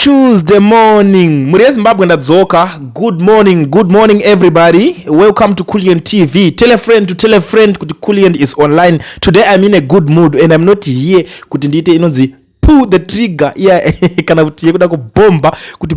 Tuesday morning, mhuri yeZimbabwe, ndadzoka. Good morning, good morning everybody. Welcome to Kulliant TV. Tell a friend to tell a friend kuti Kulliant is online today. I'm in a good mood and I'm not here kuti ndiite inonzi pull the trigger, yeah, kana kuti yekuda kubhomba kuti.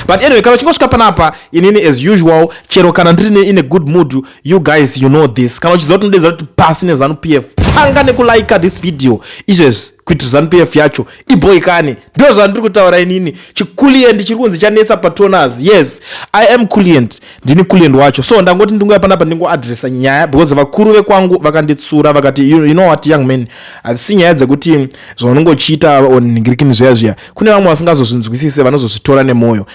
But anyway, kana uchingosvika panapa, inini as usual, chero kana ndiri in a good mood, you guys, you know this, kana uchiziva kuti unodedza kuti pasi neZANU PF, tanga nekulika this video izvezvi kuitira ZANU PF yacho iboikane. Ndo zvandiri kutaura inini. Chikulient chiri kunzi chanetsa patoners. Yes, I am Kulliant, ndini Kulliant wacho. So ndangoti ndingoya panapa ndingoadresa nyaya because vakuru vekwangu vakanditsura vakati, You know what, young man, hazisi nyaya dzekuti zvaunongochiita on ngirikini zviya zviya, kune vamwe vasingazozvinzwisise, vanozozvitora nemwoyo."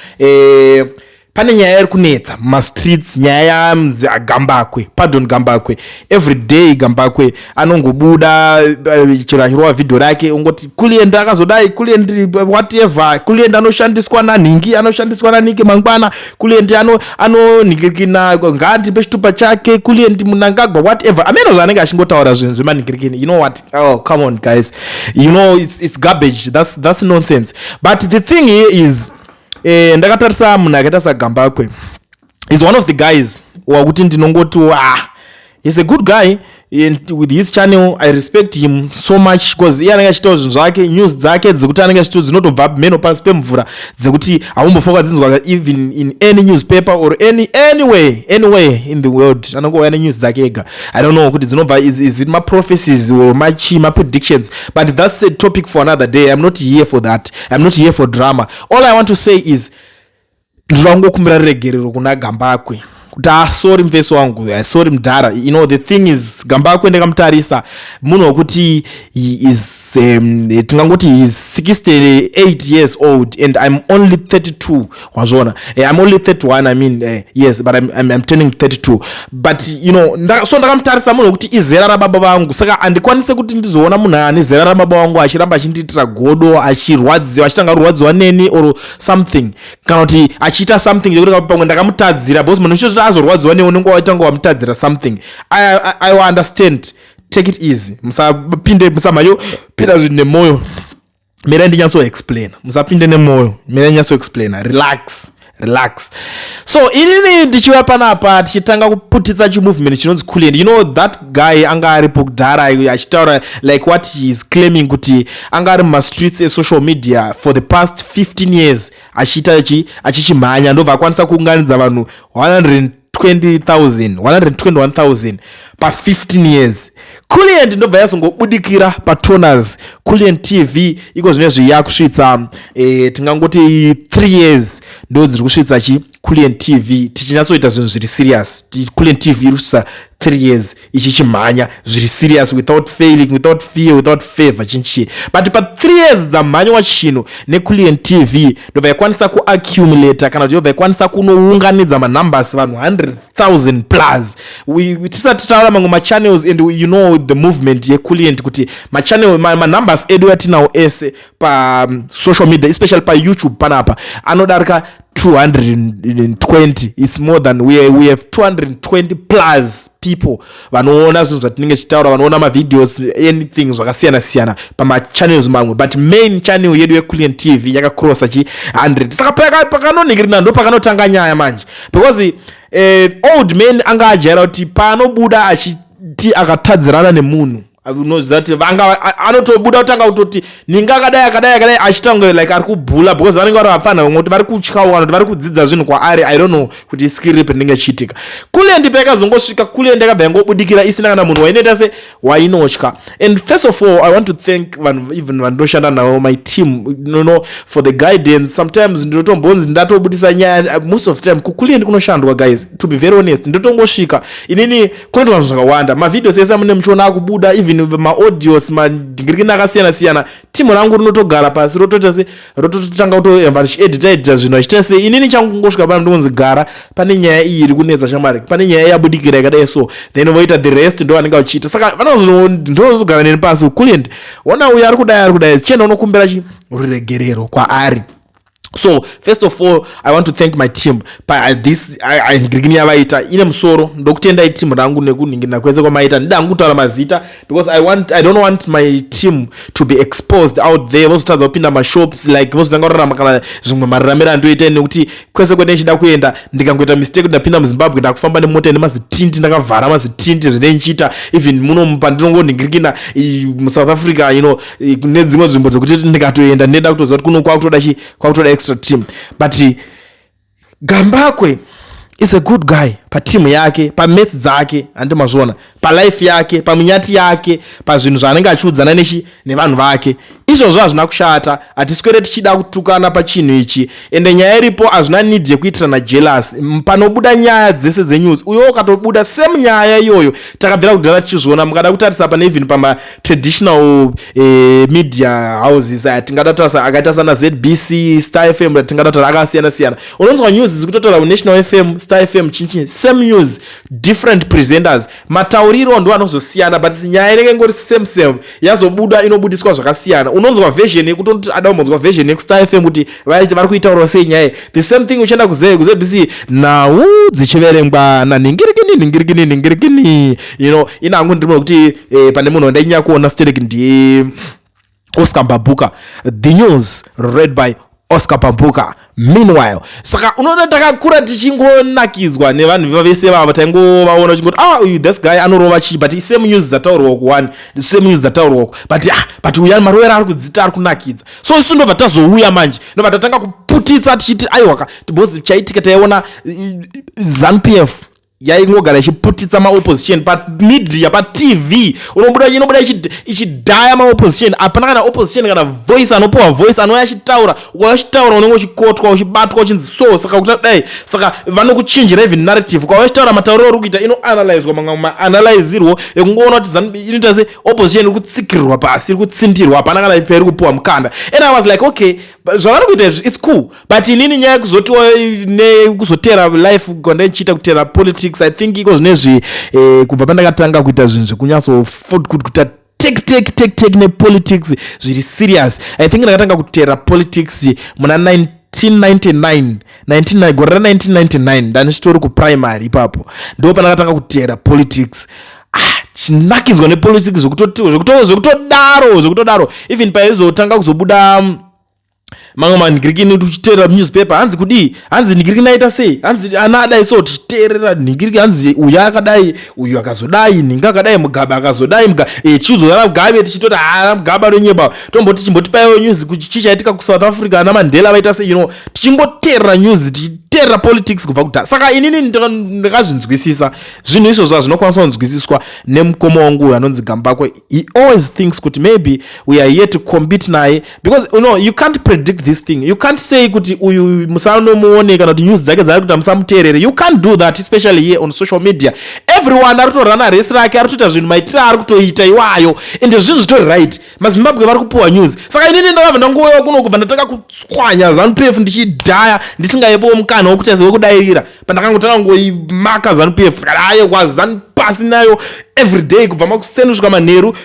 Pane nyaya iri kunetsa mumastreets, nyaya yanzi aGambakwe, Pardon Gambakwe. Every day Gambakwe anongobuda, chero achirova vhidhio rake, ongoti Kulliant akazodai, Kulliant whatever, Kulliant anoshandiswa nanhingi, anoshandiswa nanike mangwana, Kulliant anonhingirikina, ngaandipe chitupa chake, Kulliant Mnangagwa, whatever, ameno zvaanenge achingotaura zvinhu zvemanhingirikini. You know what? Oh, come on guys, you know it's garbage. That's nonsense. But the thing here is, ndakatarisa munhu akaita saGambakwe is one of the guys wakuti ndinongoti, ah, he's a good guy, and with his channel I respect him so much because iye anenge achitawo zvinhu zvake, news dzake dzekuti anenge achitawo dzinotobva mheno pasi pemvura, dzekuti haumbofoka dzinzwa even in any newspaper or anyway, anywhere in the world. Anongouya nenews dzake ega. I don't know kuti dzinobva, is it maprophecies or machi mapredictions, but that's a topic for another day. I'm not here for that. I'm not here for drama. All I want to say is ndinoda kungokumbira ruregerero kuna Gambakwe kuti, ah, sorry mufesi wangu, sorry mudhara. You know, the thing is, Gambakwe ndakamutarisa, munhu wekuti he is, tingangoti he is 68 years old and I'm only 32. Wazviona? I'm only 31, I mean, yes, but I'm turning 32. But you know, so ndakamutarisa, munhu wekuti izera rababa vangu, saka handikwanisi kuti ndizoona munhu ane zera rababa vangu achiramba achindiitira godo, achirwadziwa, achitanga kurwadziwa neni or something, kana kuti achiita something yekuti pamwe ndakamutadzira, because munhu uchitoti azorwadziwa newe, unenge waitanga wamutadzira something. I understand. Take it easy, musapinde, musamhanyo pinda zvinhu nemwoyo. Mirai ndinyatsoexplaina. Musapinde nemwoyo, mirai ndinyatsoexplaina. Relax, relax. So inini ndichiuya panapa tichitanga kuputitsa chimovement chinonzi Kulliant. You know, that guy anga aripo kudhara achitaura like what he is claiming, kuti anga ari mumastreets esocial media for the past 15 years achiita achichimhanya, ndobva akwanisa kuunganidza vanhu 120,000, 121,000 pa15 years. Kulliant ndobva yazongobudikira patoners. Kulliant TV iko zvinezvi yakusvitsa, tingangoti 3 years ndo dziri kusvitsa chi Kulliant TV tichinyatsoita zvinhu zviri serious. Kulliant TV iri kusvitsa 3 years ichichimhanya zviri serious, without failing, without fear, without favor, chinchi. But pa3 years dzamhanywa chinhu neKulliant TV, ndobva yakwanisa kuaccumulata, kana kuti yobva yakwanisa kunounganidza manumbers, vanhu 100,000 plus. Tisati taura mamwe machannels, and you know the movement yeKulliant, kuti machannel, manumbers edu atinawo ese pasocial media, especially paYouTube panapa, anodarika 220. It's more than, we have 220 plus people vanoona zvinhu zvatinenge tichitaura, vanoona mavideos, anything zvakasiyana siyana pamachannels mamwe, but main channel yedu yeKulliant TV yakacrossa chi 100. Saka pakanonhingirina ndo pakanotanga nyaya manje, because old man anga ajaira kuti paanobuda achiti akatadzirana nemunhu, unoziva kuti vanga anotobuda kutanga kutoti ninga akadai, akadai, akadai, achitanga like ari kubhula, because vanenge vari vapfana vamwe kuti vari kutyawo kana kuti vari kudzidza zvinhu kwaari. I don't know kuti skill ripi rinenge chiitika. Kulliant paikazongosvika, Kulliant yakabva yangobudikira isina kana munhu wainoita se wainotya. And first of all, I want to thank vanhu, even vandinoshanda navo, my team, for the guidance. Sometimes ndinotombonzi ndatobudisa nyaya. Most of the time kuKulliant kunoshandwa, guys, to be very honest. Ndotongosvika inini, kunoitwa zvinhu zvakawanda. Mavideos ese amune muchiona akubuda, even maaudios, madhingirikini akasiyana siyana, timu rangu rinotogara pasi, rotoita se rototanga kutoemba richiedita edita zvinhu, achiita sei. Inini changu kungosvika pano, ndonzi, "Gara, pane nyaya iyi iri kunetsa shamwari, pane nyaya yabudikira yakadai." So then voita the rest, ndo vanenge vachiita. Saka vanozogara neni pasi, "Kulliant, ona uyu ari kudai, ari kudai, chienda unokumbira chi ruregerero kwaari." So first of all, I want to thank my team pa this nhingirikini yavaita ine musoro. Ndokutendai team rangu nekunhingirina kwese kwamaita. Ndida hangu kutaura mazita because I don't want my team to be exposed out there, vozotadza kupinda mashops, like vozotanga kurarama kana zvimwe mararamiro andoita, nekuti kwese kwende ndichida kuenda, ndikangoita mistake kuti ndapinda muZimbabwe, ndakufamba nemota ine mazitint, ndakavhara mazitint zvinenge ndichiita. Even muno pandinongonhingirikina muSouth Africa, nedzimwe nzvimbo dzekuti ndikatoenda, ndinoda kutoziva kuti kuno kwakutoda chi, kwakutoda extra team. But Gambakwe is a good guy patimu yake, pamaths dzake, handi mazviona, palife yake, pamunyati yake, pazvinhu zvaanenge achiudzana nechi nevanhu vake. Izvozvo hazvina kushata. Hatiswere tichida kutukana pachinhu ichi. Ende nyaya iripo, hazvina need yekuitirana jealous. Panobuda nyaya dzese dzenews, uyo ukatobuda same nyaya iyoyo, takabvira kudhara tichizviona. Mukada kutarisa pane even pamatraditional media houses aya, tingada kutarisa akaita sana ZBC, Star FM, tingada kutaura akasiyana siyana, unonzwa news dzikutotaura kuNational FM, Star FM, chinchin, same news, different presenters. Matauriro ndo anozosiyana, but nyaya inenge ingori same same. Yazobuda, inobudiswa zvakasiyana. Unonzwa version yekutoti ada kumbonzwa version yekuStar FM kuti vari kuitaurawo sei nyaya. The same thing uchienda kuZBC, nhau dzichiverengwa nanhingirikini, nhingirikini, nhingirikini. Inangu ndiri kuti pane munhu wandainyanya kuona sterek ndiye Oscar Babuka, the news read by Oscar Pambuka. Meanwhile, saka unoona takakura tichingonakidzwa nevanhu vese vava, taingovaona uchingoti, "Ah, uyu, this guy anorova chii?" But same news dzataurwa ku one, same news dzataurwa ku, but ah, but uya marovero ari kudzita ari kunakidza. So isu ndobva tazouya manje, ndobva tatanga kuputitsa tichiti aiwaka, because chaitika, taiona ZANU PF yaingogara ichiputitsa maopposition pamedia, paTV unobuda, inobuda ichidhaya maopposition. Hapana kana opposition kana voice anopiwa voice, anouya achitaura. Ukauya achitaura, unenge uchikotwa, uchibatwa, uchinzi so saka kuta dai, saka vanokuchinjira even narrative. Ukauya achitaura, matauriro uri kuita inoanalyzwa, mamwe maanalyzirwo ekungoona kuti inoita se opposition iri kutsikirirwa pasi, iri kutsindirwa, hapana kana pairi kupiwa mukanda. And I was like, okay, zvavari kuita izvi, it's cool. But inini nyaya yekuzotiwa nekuzotera life kwandaichiita, kutera politics, I think iko zvinezvi, kubva pandakatanga kuita zvinhu zvekunyatso kuita tek tek tek tek nepolitics zviri serious, I think ndakatanga kutera politics muna 1999, 19, gore ra1999, ndandichitori kuprimary ipapo, ndo pandakatanga kutera politics. Ah, chinakidzwa nepolitics zvekutodaro, zvekutodaro. Even paizotanga kuzobuda mamwe manhingirikini, tichiteerera newspaper, hanzi kudii, hanzi nhingirikini aita sei, hanzi ana adai, so tichiteerera nhingiriki, hanzi uyu akadai, uyu akazodai, nhingi akadai, Mugabe akazodai, tichiudzana Mugabe, tichitoti haa, Mugabe anonyeba, tomboti chimbotipaiwo news kuti chii chaitika kuSouth Africa, ana Mandela vaita sei, tichingoteerera news, tichiteerera politics kubva kudhara. Saka inini ndakazvinzwisisa zvinhu izvozvo. Hazvinokwanisa kunzwisiswa nemukoma wangu uyu anonzi Gambakwe. He always thinks kuti maybe we are here to compete naye, because you can't predict this thing. You can't say kuti uyu musanomuone, kana kuti news dzake dzaari kuita musamuteerere. You can't do that, especially here on social media. Everyone ari kutorana race rake, ari kutoita zvinhu maitiro aari kutoita iwayo, ende zvinhu zvitori right. MaZimbabwe vari kupiwa news. Saka inini ndakabva ndangouya kuno, kubva ndatanga kutswanya ZANU PF, ndichidhaya, ndisingaipowo mukana wekuita sewekudairira. Pandakangotanga ngoimaka ZANU PF, ndikati aiwa, ZANU pasi nayo everyday, kubva makuseni kusvika manheru,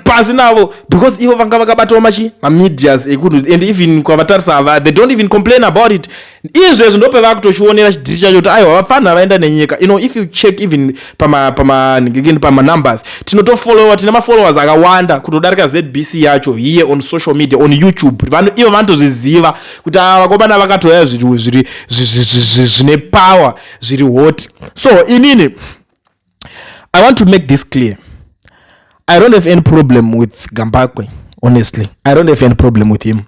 pasi navo, because ivo vanga vakabatawo machi mamedias ekuti, and even kwavatarisa ava, they don't even complain about it. Izvezvi ndo pavakutochionera chidhiri chacho kuti aiwa, vafana vaenda nenyika. If you check even pamanhingikini, pamanumbers, tinotofollowa, tine mafollowers akawanda kutodarika ZBC yacho here on social media, on YouTube. Vanhu ivo vanotozviziva kuti ava vakomana vakatoya zviri zvine power, zviri hot. So inini I want to make this clear: I don't have any problem with Gambakwe. Honestly, I don't have any problem with him.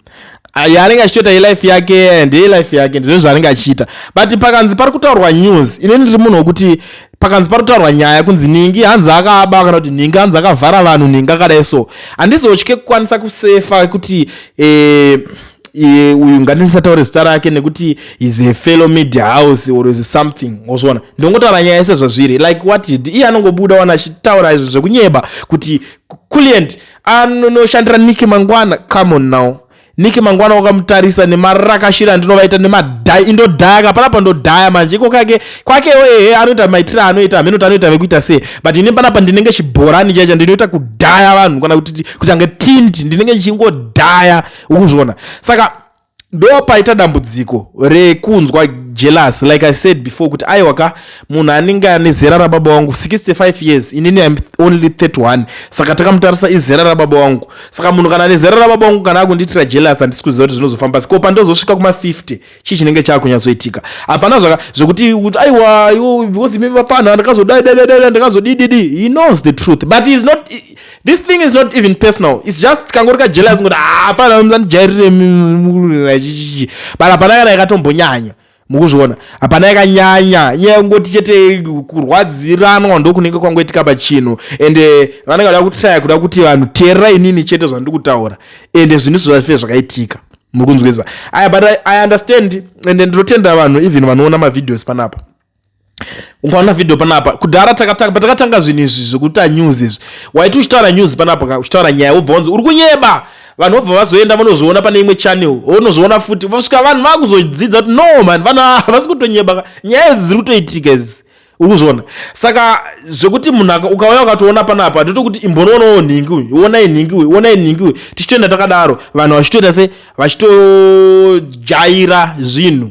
Yaanenge achitoita ilife yake, ndeyelife yake, ndizvo zvaanenge achiita. But pakanzi pari kutaurwa news, inini ndiri munhu wekuti pakanzi pari kutaurwa nyaya, kunzi ningi hanzi akaba, kana kuti ningi hanzi akavhara vanhu, ningi akadai, so handizotye kukwanisa kusefa kuti uyu ngandisataure zita rake nekuti is a fellow media house or is something. Wazviona, ndongotaura nyaya sezvazviri, like what did iye anongobuda wana achitaura izvo zvekunyeba kuti Kulient anonoshandira Nick Mangwana. Come on now, Nick Mangwana wakamutarisa nemarakashira andinovaita nemadhai, indodhaya panapa, ndodhaya manje iko kake kwakewo. Ehe, anoita maitiro anoita, hameno kuti anoita vekuita sei, but ini panapa ndinenge chibhorani chaicha, ndinoita kudhaya vanhu, kana kuti ange tindi, ndinenge ndichingodhaya, ukuzviona. Saka Ndo paita dambudziko rekunzwa jealous, like I said before, kuti aiwa ka, munhu anenge ane zera rababa wangu, 65 years, inini am only 31, saka takamutarisa izera rababa wangu. Saka munhu kana ane zera rababa wangu, kana akundiitira jealous, handisi kuziva kuti zvinozofamba sei. Ko pandozosvika kuma50, chii chinenge chaakunyatsoitika? Hapana zvaka zvekuti kuti aiwa iwo, because imi vapfana ndakazodai dai dai dai, ndakazodididi. He knows the truth, but he is not, this thing is not even personal. It's just kangori kajealous, ngoti hapana musandijairire, but hapana kana yakatombonyanya. Mukuzviona, hapana yakanyanya. Nyaya yekungoti chete kurwadziranwa ndokunenge kwangoitika pachinhu. Ende vanenge vada kutraya kuda kuti vanhu teerera inini chete zvandiri kutaura, ende zvinhu izvo zvafe zvakaitika. Mukunzwisa aya, but I understand, ende ndinotenda vanhu even vanoona mavideos panapa. Ukaona video panapa, kudhara patakatanga zvinhu izvi zvekuita news izvi, waiti uchitaura news panapa, uchitaura nyaya, wobva wanzi uri kunyeba. Vanhu vobva vazoenda vanozviona pane imwe channel, vonozviona futi, vosvika vanhu vakuzodzidza kuti no man, vanhu havasi kutonyeba, nyaya idzi dziri kutoitika idzi. Uri kuzviona? Saka zvekuti munhu ukauya ukatoona panapa, ndotokuti imbonoonawo nhingi uyu, onai nhingi uyu, onai nhingi uyu, tichitoenda takadaro, vanhu vachitoita se vachitojaira zvinhu.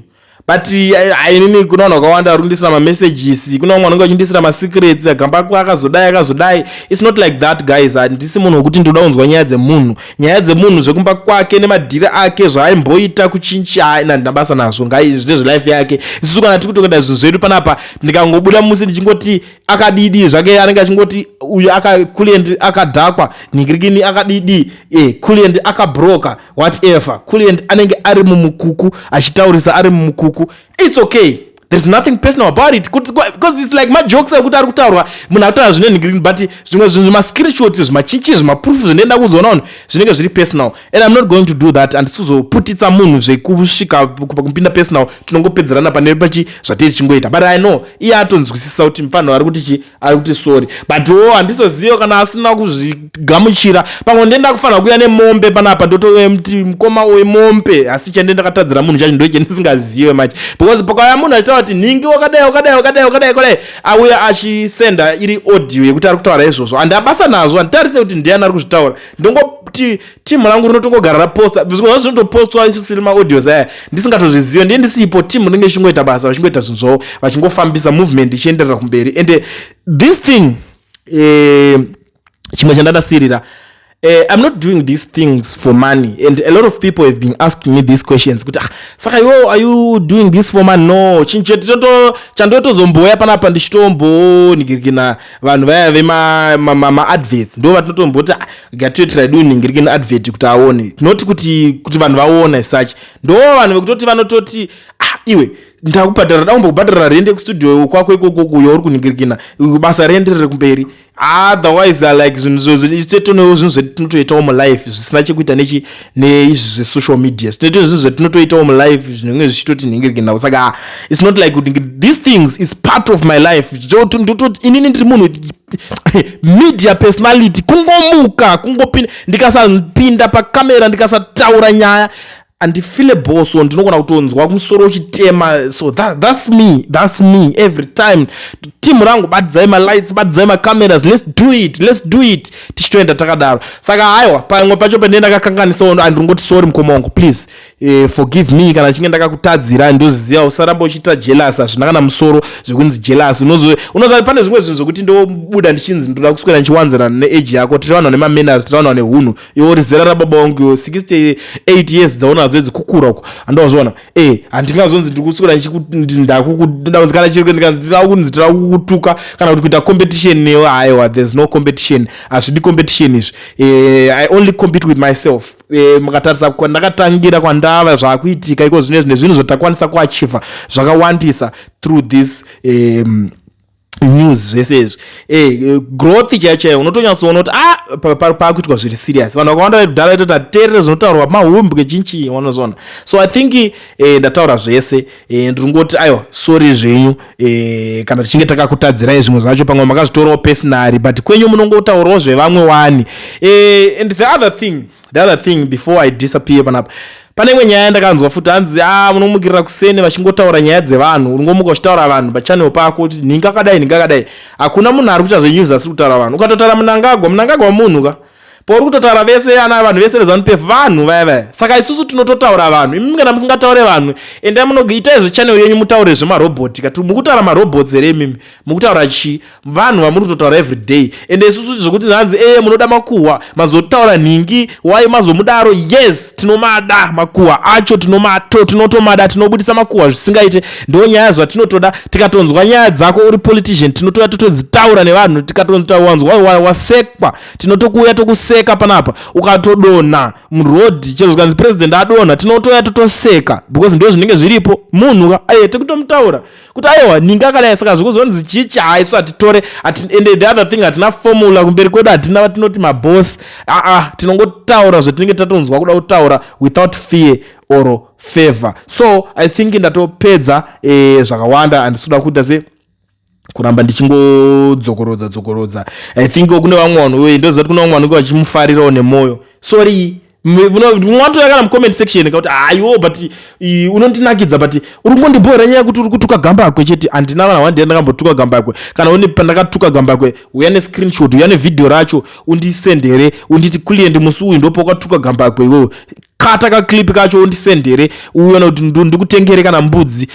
But inini kuna vanhu vakawanda vari kundisira mamessages, kuna vamwe vanenge vachindisira masecrets, agamba akazodai akazodai. It's not like that, guys. Handisi munhu wekuti ndoda kunzwa nyaya dzemunhu, nyaya dzemunhu zvekumba kwake nemadhiri ake zvaaimboita kuchinchi, handina basa nazvo. Ngai ndezvelife yake. Isusu kana tiri kutokuita zvinhu zvedu panapa, ndikangobuda musi ndichingoti akadidi zvake, anenge achingoti uyu Kulliant akadhakwa, nhingirikini akadidi, Kulliant akabroka, whatever. Kulliant anenge ari mumukuku achitaurisa ari mumukuku. It's okay, there's nothing personal about it, because it's like majokes ekuti ari kutaurwa, munhu akutaura zvine nhingirikini, but zvimwe zvinhu, zvimascreenshot, zvimachichi, zvimaproof zvinoenda kunzoona vanhu, zvinenge zviri personal, and I'm not going to do that. Handisi kuzoputitsa munhu zvekusvika kupinda personal. Tinongopedzerana pane pachi zvatiri tichingoita. But I know iye atonzwisisa kuti mufanhu ari kuti chi, ari kuti sorry, but o handizoziva kana asina kuzvigamuchira. Pamwe ndenda kufanira kuuya nemombe panapa, ndotomuti mukoma wemombe, asi chande ndakatadzira munhu chacho ndo chendisingazive machi, because pakauya munhu achitaura kuti nhingi wakadai wakadai wakadai wakadai wakadai, auya achisenda iri audio yekuti ari kutaura izvozvo, handabasa nazvo, handitarise kuti ndiani ari kuzvitaura. Ndongoti timu rangu rinotongogara raposta zvimwe zvacho, zvinotopostwa isisiri maaudios aya ndisingatozvizive, ndiye ndisipo. Timu rinenge ichingoita basa, vachingoita zvinhu zvavo, vachingofambisa movement ichienderera kumberi. And this thing, chimwe chandandasirira, I'm not doing these things for money, and a lot of people have been asking me these questions kuti, "Ah, saka iwo are you doing this for money?" No, chinhu chandotozomboya panapa ndichitombonhingirikina vanhu vaya vemaadverts, ndo vatinotomboti, "Ah, ngatoitira du nhingirikina advert kuti aone," not kuti vanhu vaone such. Ndo vanhu vekutoti vanototi, "Ah, iwe ndakubhadhara, dakumbokubhadharira rende kustudio kwako ikoko yauri kunhingirikina, basa rienderere kumberi." Otherwise, like zvinhu isitotonewo zvinhu zvetinotoitawo mulife zvisina chekuita nechi neizvi zvesocial media. Tinoita zvinhu zvetinotoitawo mulife zvinenge zvichitoti nhingirikinawo. Saka it's not like kuti these things is part of my life. Ndototi inini ndiri munhu media personality, kungomuka, kungopinda, ndikasapinda pakamera, ndikasataura nyaya, handifile boso, ndinogona kutonzwa kumusoro uchitema. So that's me, that's me every time. Timu rangu, batidzai malights, batidzai macameras, let's do it, let's do it, tichitoenda takadaro. Saka aiwa, pamwe pacho pandee ndakakanganisawo, andingoti sorry mukoma wangu, please forgive me kana chinge ndakakutadzira. Ndoziva usaramba uchiita jealous, hazvina kana musoro zvekunzi jealous. Unoziva pane zvimwe zvinhu zvokuti ndobuda ndichinzi ndoda kuswera ndichiwanzirana neage yako. Tiri vanhu vane mamanners, tiri vanhu vane hunhu. Iwo uri zera rababa wangu, iwo 68 years dzaunadzo idzi, kukura uko, handawazviona. Handingazonzi ndiri kuswera ndakukunzi kana chiri ndikanzi ndira kunzi ndira kukutuka kana kuti kuita competition newe. Aiwa, there's no competition, hazvidi competition izvi. I only compete with myself. Mukatarisa kwandakatangira, kwandava, zvaakuitika iko zvinezvi nezvinhu zvatakwanisa kuachieva zvakawandisa through this news zvese izvi, growth chaiyo chaiyo, unotonyatsoona kuti ah, paakuitwa zviri serious. Vanhu vakawanda vekudhara vaitoti hateerere zvinotaurwa, mahumbwe, chinchi, wanozoona. So I think ndataura zvese. Ndiri ngoti aiwa, sorry zvenyu kana tichinge takakutadzirai zvimwe zvacho, pamwe makazvitorawo personally, but kwenyu munongotaurawo zvevamwe wani. And the other thing before I disappear panapa, pane imwe nyaya yandakanzwa futi, hanzi a munomukirira kusene vachingotaura nyaya dzevanhu, unongomuka uchitaura vanhu pachannel pako kuti nhingi akadai, nhingi akadai. Hakuna munhu ari kuita zvenews asiri kutaura vanhu. Ukatotaura Mnangagwa, Mnangagwa munhu ka. Pauri kutotaura vese ana vanhu vese veZANU PF, vanhu vaya vaya. Saka isusu tinototaura vanhu. Imimi kana musingataure vanhu, endai munoitai zvechannel yenyu, mutaure zvemarobhoti. Kati mukutaura marobots here imimi? Mukutaura chii? Vanhu vamuri kutotaura every day. Ende isusu zvekuti hanzi eye munoda makuhwa, mazotaura nhingi wai mazomudaro. Yes, tinomada makuhwa acho, tinomato, tinotomada, tinobudisa makuhwa zvisingaite. Ndo nyaya zvatinotoda. Tikatonzwa nyaya dzako uri politician, tinotoya totodzitaura nevanhu. Tikatonzwa wasekwa, tinotokuuya tokuseka panapa. Ukatodonha muroad, chero zvikanzi president adonha, tinotoya totoseka because ndo zvinenge zviripo. Munhu ka aye tikutomutaura kuti aiwa, ninga akadai. Saka zvikuzonzi chichi haisu hatitore. Ende the other thing, hatina formula kumberi kwedu, hatina vatinoti maboss. Aa, tinongotaura zvatinenge tatonzwa kuda kutaura without fear or favor. So I think ndatopedza zvakawanda. Handisi kuda kuita se kuramba ndichingodzokorodza dzokorodza. I think kune vamwe vanhu, ndoziva kuti kune vamwe vanhu vachimufarirawo nemwoyo. Sorry, mwatoya kana mucomment section kakuti aiwo, but unondinakidza, but uri kungondibhoera nyaya yekuti uri kutuka Gambakwe chete. Handina vanhu vandiya ndakambotuka Gambakwe. Kana une pandakatuka Gambakwe, uya nescreenshot, uya nevhidhio racho, undisendere, unditi client, musi uyu ndopawakatuka Gambakwe iwewe. Kata kaclip kacho, undisendere, uone kuti ndikutengere kana mbudzi.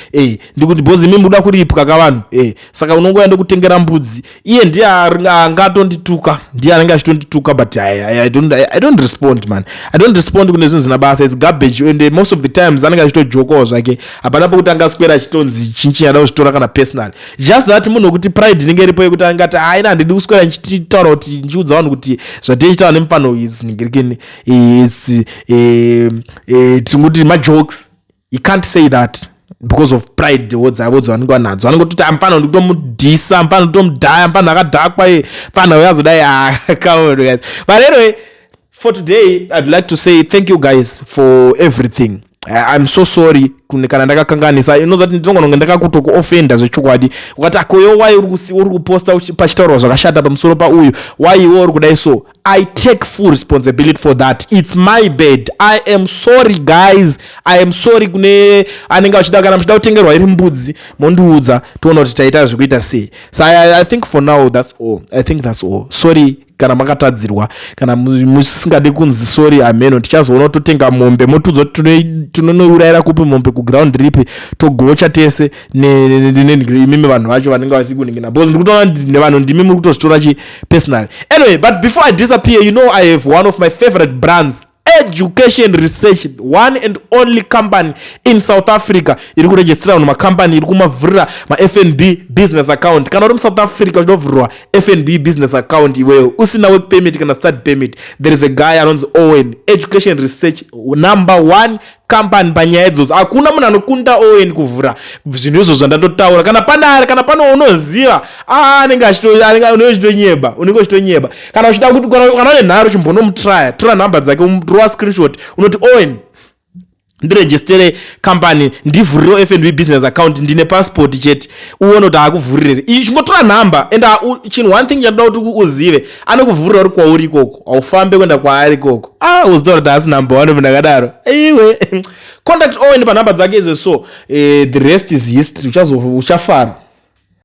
Ndikuti bhozi imi muda kuripwa kavanhu. Saka unongoya ndokutengera mbudzi. Iye ndiye angatondituka, ndiye anenge achitondituka, but I don't respond, man. I don't respond kune zvinhu zina basa. It's garbage, and most of the times anenge achitojokawo zvake. Hapana pokuti angaswera achitonzi chinchi ada kuzvitora kana personal. Just that munhu wekuti pride inenge iripo yekuti angati aina, handidi kuswera nchitaura kuti nchiudza vanhu kuti zvateichitaura nemufano is ningirikeni, it's tinguti majokes. He can't say that because of pride wo dzavo dzavanenge vanadzo. Vanongototi amufana ndikutomudhisa, mufana ndikutomudhaya, mufana akadhakwa ye, mufana uyo azodai. Ah, come on, guys. But anyway, for today I'd like to say thank you guys for everything. I'm so sorry kana ndakakanganisa. Inozati ndinogona kunge ndakakutokuofenda zvechokwadi, ukati akoyo wai uri kuposta pachitaurwa zvakashata pamusoro pauyu, wai iwe uri kudai. So I take full responsibility for that. It's my bad. I am sorry, guys. I am sorry. Kune anenge achida, kana muchida kutengerwa iri mbudzi, mondiudza, toona kuti taita zvekuita sei. So I think for now that's all. I think that's all. Sorry kana makatadzirwa. Kana musingadi kunzi sorry, ameno, tichazoona. Totenga mombe, motiudza kuti tinonourayira kupi mombe, kuground ripi, togocha tese imimi vanhu vacho vanenge vachikuningina, because ndikutoona nevanhu ndimi muri kutozvitora chi personally. Anyway, but before I disappear, you know I have one of my favorite brands, Education Research, one and only company in South Africa iri kurejistira vanhu makambani, iri kumavhurira maFNB business account. Kana uri muSouth Africa uchidovhurirwa FNB business account, iweyo usina work permit kana study permit, there is a guy anonzi Owen. Education Research, number one company panyaya idzodzo. Hakuna munhu anokunda Owen kuvhura zvinhu izvo zvandatotaura. Kana pane, kana pane unoziva, anenge achitonyeba, unenge uchitonyeba. Kana uchida kuti, kana une nharo, chimbonomutraya, tora nhamba dzake, rova screenshot, unoti, "Owen, ndirejistere company, ndivhurirewo FNB business account, ndine passport chete," uone kuti haakuvhurirere. Chingotora nhamba. And chinhu, one thing chandoda kuti uzive, anokuvhurira uri kwauri ikoko, haufambe kuenda kwaari ikoko. Ah, uzitaura kuti haasi number one munhu akadaro iwe. Contact Owen panhamba dzake izvo. So the rest is history. Uchafara.